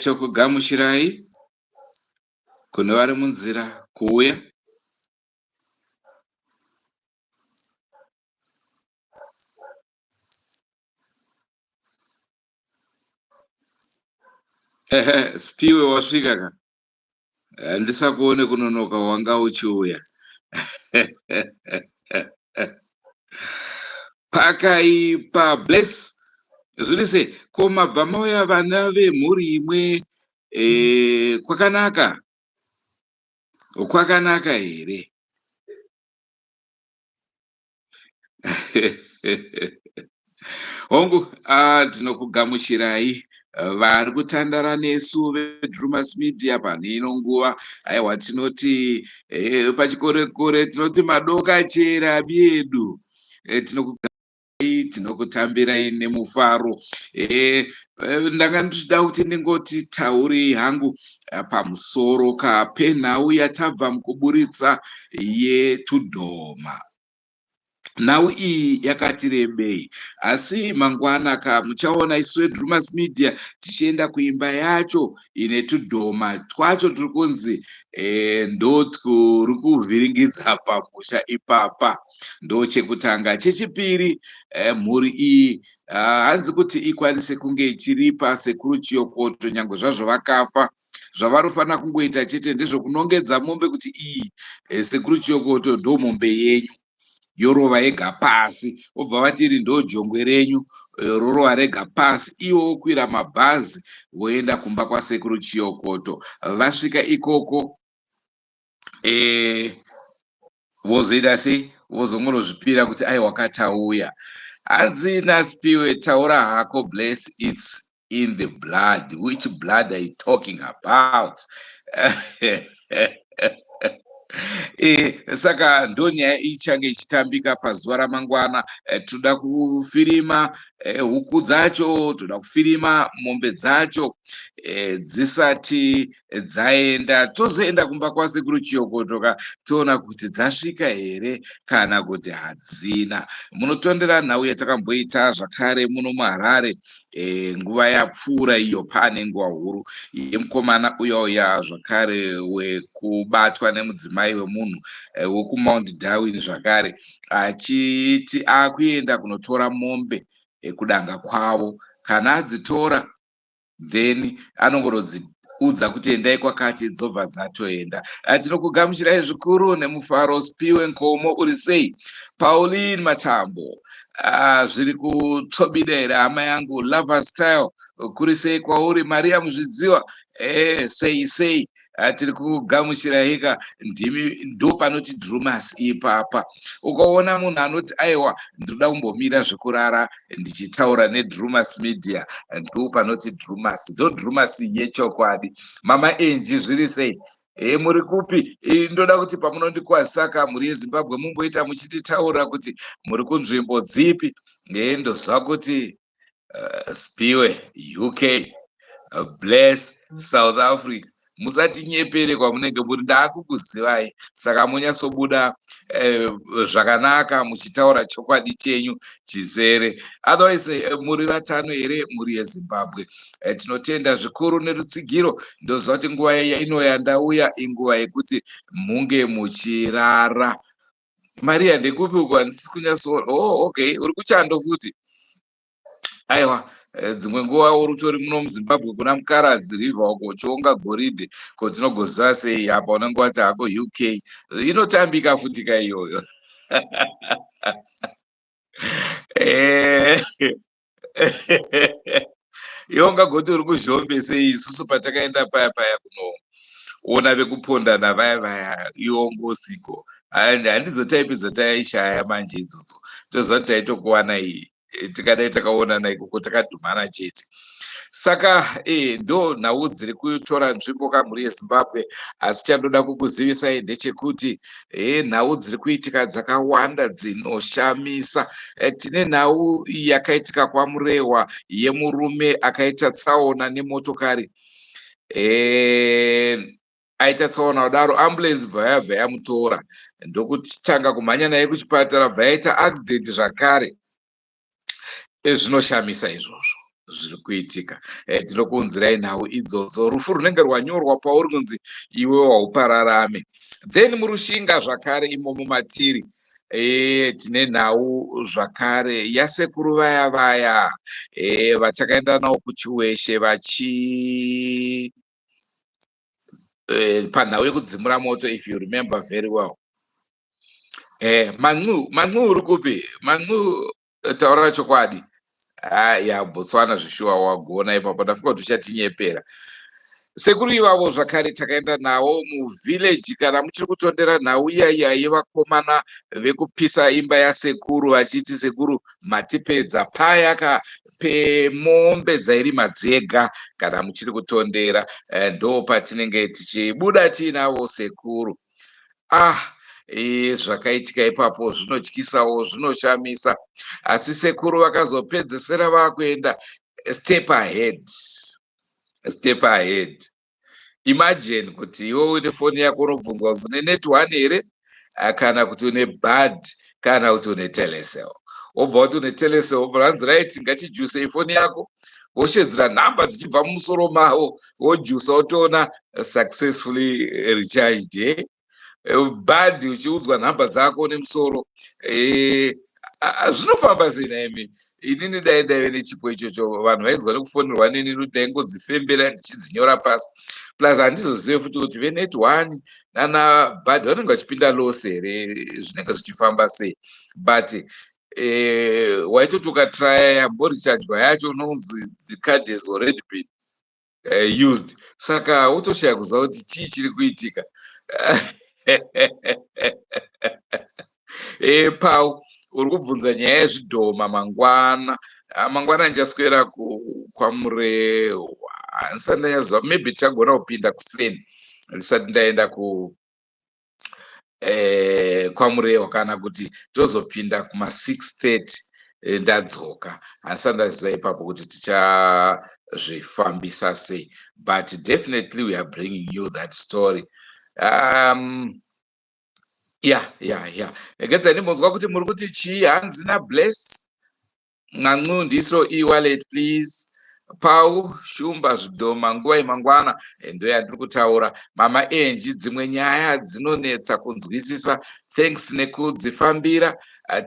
Tokugamuchirai kune vari munzira kuuya. Spiwe wasvika ka? Handisakuone kunonoka wanga uchiuya. Pakaipa Bless. Zviri sei? Ko mabva mauya vana vemhuri imwe kwakanaka? Kwakanaka here? Hongu, tinokugamuchirai vari kutandara nesu veDrumas Media pane ino nguva. Aiwa, tinoti pachikorekore tinoti madoka chera biedu. Tinokutambirai nemufaro. Ndanga ndichida kuti ndingoti taurei hangu pamusoro ka penhau yatabva mukuburitsa yetudhoma. Nhau iyi yakati rebei, asi mangwana ka muchaona isu veDrumas Media tichienda kuimba yacho ine tudhoma twacho turi kunzi ndotwuri kuvhiringidza pamusha ipapa. Ndochekutanga. Chechipiri, mhuri iyi hanzi kuti ikwanise kunge ichiripa sekuru Chiyokoto nyangwe zvazvo vakafa. Zvavanofanira kungoita chete ndezvekunongedza mombe kuti iyi sekuru Chiyokoto ndo mombe yenyu, yorova yega pasi, obva vati iri ndo jongwe renyu, rorova rega pasi, iwo wokwira mabhazi voenda kumba kwasekuru Chiyokoto. Vasvika ikoko vozoita sei? Vozongorozvipira kuti aiwa katauya. Hanzi naSpiwe, taura hako Bless, it's in the blood. Which blood are you talking about? Saka ndonyaya ichange ichitambika pazuva ramangwana. Toda kufirima huku dzacho, toda kufirima mombe dzacho dzisati dzaenda. Tozoenda kumba kwasekuru Chiyokoto ka, toona kuti dzasvika here kana kuti hadzina. Munotondera nhau yatakamboita zvakare muno muHarare nguva yapfuura iyo, pane nguva huru yemukomana uya uya zvakare wekubatwa nemudzimai wemunhu wekuMount Darwin zvakare, achiti akuenda kunotora mombe kudanga kwavo. Kana adzitora, then anongorodziudza kuti endai kwakati, dzobva dzatoenda. Tinokugamuchirai zvikuru nemufaro. Spiwe Nkomo, uri sei? Pauline Matambo, zviri kutsvobida here hama yangu? Lover Style, kuri sei kwauri? Maria Muzvidziwa, sei sei? Tiri kugamuchira hika. Ndimi ndo panoti Drumas ipapa. Ukaona munhu anoti aiwa, ndinoda kumbomira zvekurara ndichitaura neDrumas Media, ndo panoti Drumas, ndo Drumas yechokwadi. Mama Enji, zviri sei? Muri kupi? Ndoda kuti pamunondikwazisaka mhuri yeZimbabwe mumboita muchititaura kuti muri kunzvimbo dzipi. Ndoziva kuti Spiwe UK, Bless South Africa. Musatinyepere kwamunenge muri, ndaakukuzivai, saka munyatsobuda zvakanaka muchitaura chokwadi chenyu chizere. Otherwise muri vatano here mhuri yeZimbabwe? Tinotenda zvikuru nerutsigiro. Ndoziva kuti nguva ino yandauya inguva yekuti munge muchirara. Maria, ndekupi uko? Handisi kunyatsoona. Oh, okay, uri kuchando futi. Aiwa, dzimwe nguva uri utori muno muZimbabwe kuna Mukaradzi River uko uchionga goridhe. Ko tinogoziva sei apa unenge wati hako UK? Inotambika futi ka iyoyo. Iwe ungagoti uri kuZhombe sei? Isusu patakaenda paya paya kunoona vekupondana vaya vaya, iwo ngosiko handidzo type dzataishaya manje idzodzo. Toziva kuti taitokuwana iyi tikadai takaonana ikoko, takadhumana chete. Saka ndo nhau dziri kutora nzvimbo kamhuri yeZimbabwe. Asi chandoda kukuzivisai ndechekuti nhau dziri kuitika dzakawanda dzinoshamisa. Tine nhau yakaitika kwaMurehwa yemurume akaita tsaona nemotokari. Aita tsaona kudaro, ambulance bva yabva yamutora, ndokutanga kumhanya naye kuchipatara, bva yaita accident zvakare. Zvinoshamisa izvozvo zviri kuitika. Tinokuunzirai nhau idzodzo. Rufu runenge rwanyorwa pauri kunzi iwe waupararame. Then muRushinga zvakare imomo matiri, tine nhau zvakare yasekuru vaya vaya vatakaenda navo kuChiweshe vachi panhau yekudzimura moto, if you remember very well. Mancu, Mancu, uri kupi, Mancu? Taura chokwadi. Ya Botswana zvishuwa wagona ipapo. Ndafunga kuti uchatinyepera. Sekuru ivavo zvakare takaenda navo muvillage. Kana muchiri kutondera nhau iyaiya yevakomana vekupisa imba yasekuru vachiti, "Sekuru, matipedza," paya ka pemombe dzairima dzega, kana muchiri kutondera, ndo patinenge tichibuda tiinavo sekuru. Zvakaitika ipapo zvinotyisawo, zvinoshamisa. Asi sekuru vakazopedzesera vakuenda step ahead, step ahead. Imagine kuti iwe une foni yako, unobvunzwa kuti une NetOne here, kana kuti une Bud, kana kuti une Telecel. Wobva kuti une Telecel, wobva vanzi, "Right, ngatijusei foni yako." Woshedzera nhamba dzichibva mumusoro mavo, wojusa, wotoona successfully recharged. Bud, uchiudzwa nhamba dzako nemusoro. Zvinofamba sei naimi? Inini dai ndaive nechipo ichocho, vanhu vainzwa nekufonerwa neni, nokuti ndaingodzifembera ndichidzinyora pasi. Plus handizozive futi kuti veNetOne nana Bud vanenge vachipinda loss here, zvinenge zvichifamba sei. But waitoti ukatraya yamborichajwa yacho, unonzi the card has already been used. Saka wotoshaya kuziva kuti chii chiri kuitika. Pau uri kubvunza nyaya yezvidhoma mangwana. Mangwana ndichaswera kwaMurehwa, handisati ndanyaziva. Maybe tichagona kupinda kuseni ndisati ndaenda ku kwaMurehwa, kana kuti tozopinda kuma6:30 ndadzoka. Handisati ndaziva ipapo kuti tichazvifambisa sei, but definitely we are bringing you that story. Yeah, regedzai ndimbonzwa kuti muri kuti chii. Hanzi naBless Ncancu, "Ndisiro e-wallet please." Pau Shumba, zvidhoma nguva yemangwana ndo yandiri kutaura. Mama Enji, dzimwe nyaya dzinonetsa kunzwisisa, thanks nekudzifambira.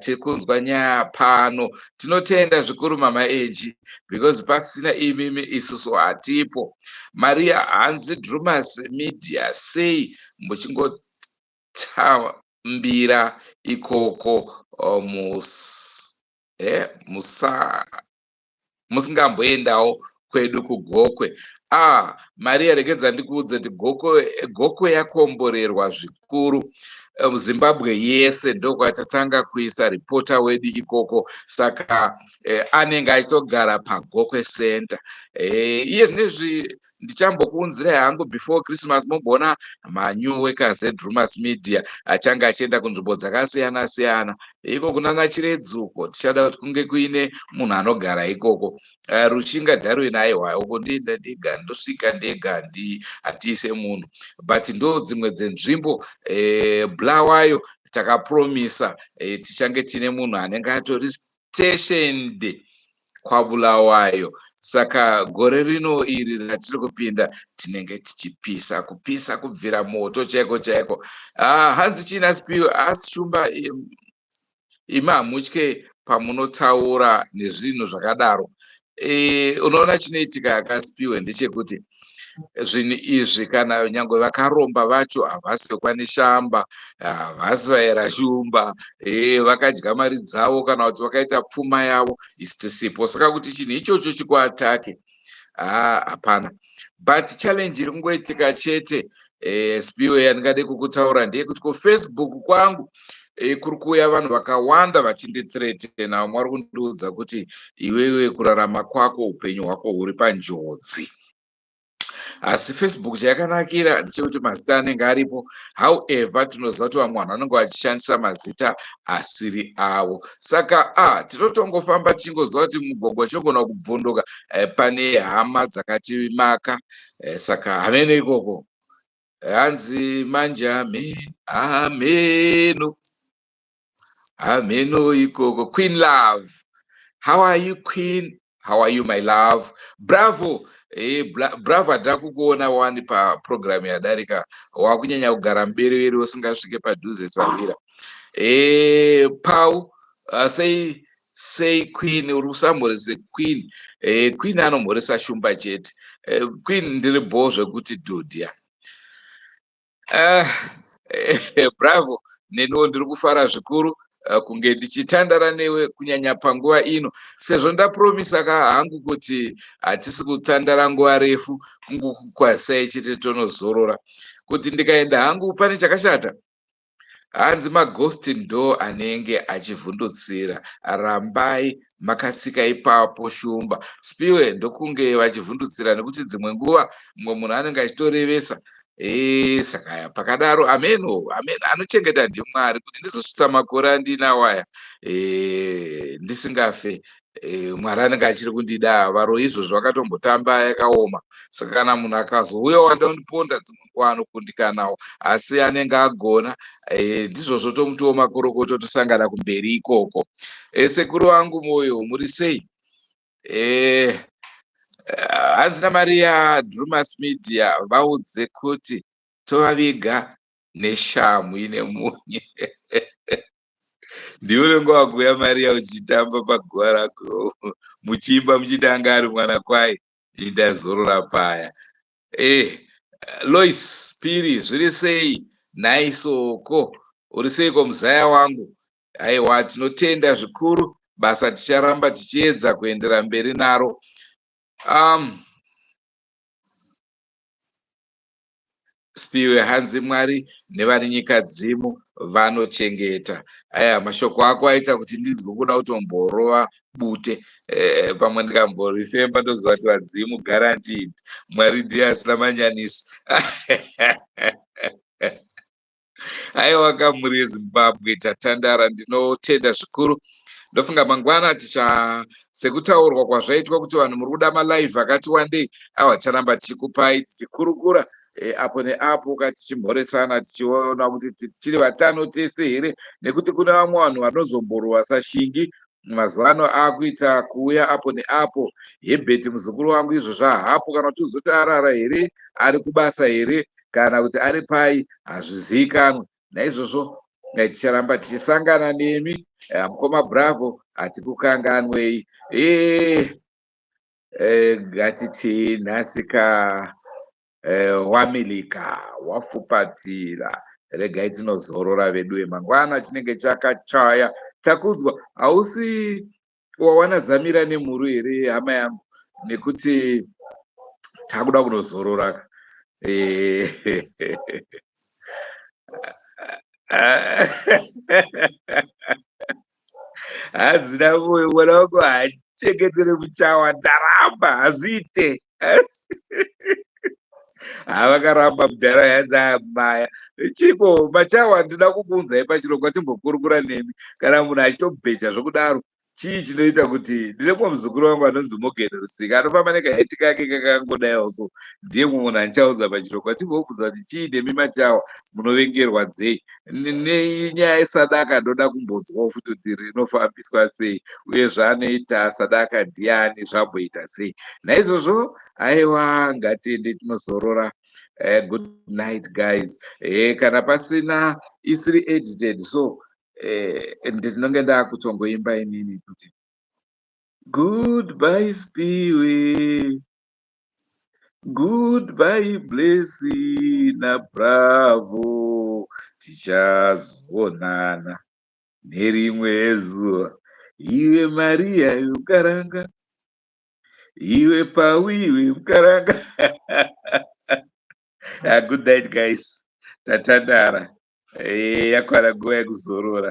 Tiri kunzwa nyaya pano. Tinotenda zvikuru, Mama Enji, because pasina imimi isusu hatipo. Maria, hanzi, "Drumas Media, sei muchingotambira ikoko musa musingamboendawo kwedu kuGokwe?" Ah, Maria, regedza ndikuudze kuti Gokwe yakomborerwa zvikuru. Zimbabwe yese ndokwatatanga kuisa reporter wedu ikoko. Saka anenge achitogara paGokwe Center. Iye zvinezvi ndichambokuunzirai hangu before Christmas, momboona manew workers eDrumas Media achange achienda kunzvimbo dzakasiyana siyana iko kunana Chiredzuko. Tichada kuti kunge kuine munhu anogara ikoko. Rushinga, Darwin, aiwa, uko ndoenda ndega, ndosvika ndega, hatiise munhu. But ndo dzimwe dzenzvimbo. Bulawayo takapromisa tichange tine munhu anenge atori stationed kwaBulawayo. Saka gore rino iri ratiri kupinda tinenge tichipisa, kupisa kubvira moto chaiko chaiko. Hanzi china Spiwe, asi Shumba, imi hamutye pamunotaura nezvinhu zvakadaro? Unoona chinoitika akaSpiwe ndechekuti zvinhu izvi, kana nyange vakaromba vacho havasi vekwaNeshamba, havasi vaera Shumba, vakadya mari dzavo kana kuti vakaita pfuma yavo isu tisipo. Saka kuti chinhu ichocho chikuatake, hapana. But challenge iri kungoitika chete, Spiwe, yandingade kukutaura ndeyekuti kuFacebook kwangu Kuri kuuya vanhu vakawanda vachindithreatena. Vamwe vari kundiudza kuti iwewe kurarama kwako, upenyu hwako huri panjodzi. Asi Facebook chayakanakira ndechekuti mazita anenge aripo. However, tinoziva kuti vamwe vanhu vanenge vachishandisa mazita asiri avo, saka tinotongofamba tichingoziva kuti mugwagwa chinogona kubvunduka, pane hama dzakati maka. Saka hameno ikoko. Hanzi manje hameno, hameno ikoko. Queen Love, how are you, Queen? How are you, my love? Bravo. Bravo, handina kukuona wani paprogramu yadarika. Wakunyanya kugara muberevere, usingasvike padhuze sawira. Pau, sei sei, Queen? Uri kusamhorese Queen. Queen anomhoresa shumba chete. Queen, ndiri bho zvekuti dhodhia. Bravo, neniwo ndiri kufara zvikuru kunge ndichitandara newe, kunyanya panguva ino, sezvo ndapromisa ka hangu kuti hatisi kutandara nguva refu, kungokukwazisai chete tonozorora. Kuti ndikaenda hangu pane chakashata? Hanzi maghost ndo anenge achivhundutsira. Rambai makatsika ipapo, shumba Spiwe. Ndokunge vachivhundutsira nekuti dzimwe nguva mumwe munhu anenge achitorevesa. Saka pakadaro ameno, ameno anochengeta ndiMwari kuti ndizosvitsa makore andinawo aya ndisingafe. Mwari anenge achiri kundida. Varo izvozvo vakatombotamba yakaoma, saka kana munhu akazouya wada kundiponda, dzimwe nguva anokundikanawo, asi anenge agona. Ndizvozvo tomutiwo makorokoto, tosangana kumberi ikoko. Sekuru vangu Moyo, muri sei? Hanzi naMaria Drumas Media, vaudze kuti tovaviga neshamu ine munye. Ndiwe unenge wakuuya, Maria, uchitamba paguva rako, muchiimba muchiti anga ari mwana kwai, indazorora paya. Lois Piri, zviri sei nhai Soko? Uri seiko, muzaya wangu? Aiwa, tinotenda zvikuru. Basa ticharamba tichiedza kuendera mberi naro. Spiwe, hanzi Mwari nevari nyika dzimu vanochengeta. Aya mashoko ako aita kuti ndinzwe kuda kutomborova bute. Pamwe ndikamborifemba, ndoziva kuti vadzimu guaranteed. Mwari ndiye asina manyanisi. Aiwa kamhuri yeZimbabwe, tatandara. Ndinotenda zvikuru. Ndofunga mangwana ticha sekutaurwa kwazvaitwa kuti vanhu muri kuda malive akati wandei. Awa, ticharamba tichikupai, tichikurukura apo neapo ka, tichimhoresana, tichiona kuti tichiri vatano tese here, nekuti kune vamwe vanhu vanozomborova sashingi mazuva ano akuita kuuya apo neapo. Hebheti muzukuru wangu izvozvo hapo, kana kuti uzoti arara here, ari kubasa here, kana kuti ari pai, hazvizivikanwe. Naizvozvo ticharamba tichisangana nemi. Mukoma Bravo, hatikukanganwei. Ngatiti nhasika wamilika wafupatira. Regai tinozorora vedu. Mangwana chinenge chakachaya. Takudzwa, hausi wawana dzamira nemhuru here, hama yangu? Nekuti takuda kunozorora. Hanzina moyo, mwana wangu haachengetere muchawa. Ndaramba, hazviite. Havakaramba mudhara yanzi amaya chiko machawa. Ndinoda kukuunzai pachirongwa timbokurukura nemi. Kana munhu achitobheja zvokudaro, chii chinoita kuti? Ndine mumwe muzukuru wangu anonzi Morgan Rusika, anofamba nekaheti kake kakangodaiwo so. Ndiye mumwe munhu andichaudza pachirongwa, timbobvunza kuti chii nemi machawa, munovengerwa dzei? Nenyaya yesadaka ndoda kumbonzwawo futi kuti rinofambiswa sei, uye zvaanoita sadaka ndiani, zvamboita sei. Naizvozvo aiwa, ngatiende tinozorora. Good night, guys. Kana pasina isiri edited, so ndinonge ndakutongoimba inini kuti goodbye Spiwe, goodbye Blessing naBravo, tichazoonana nerimwe zuva. Iwe Maria, iwe Mukaranga, iwe Pawiwe Mukaranga. Good night, guys. Tatandara. Yakwana nguva yekuzorora.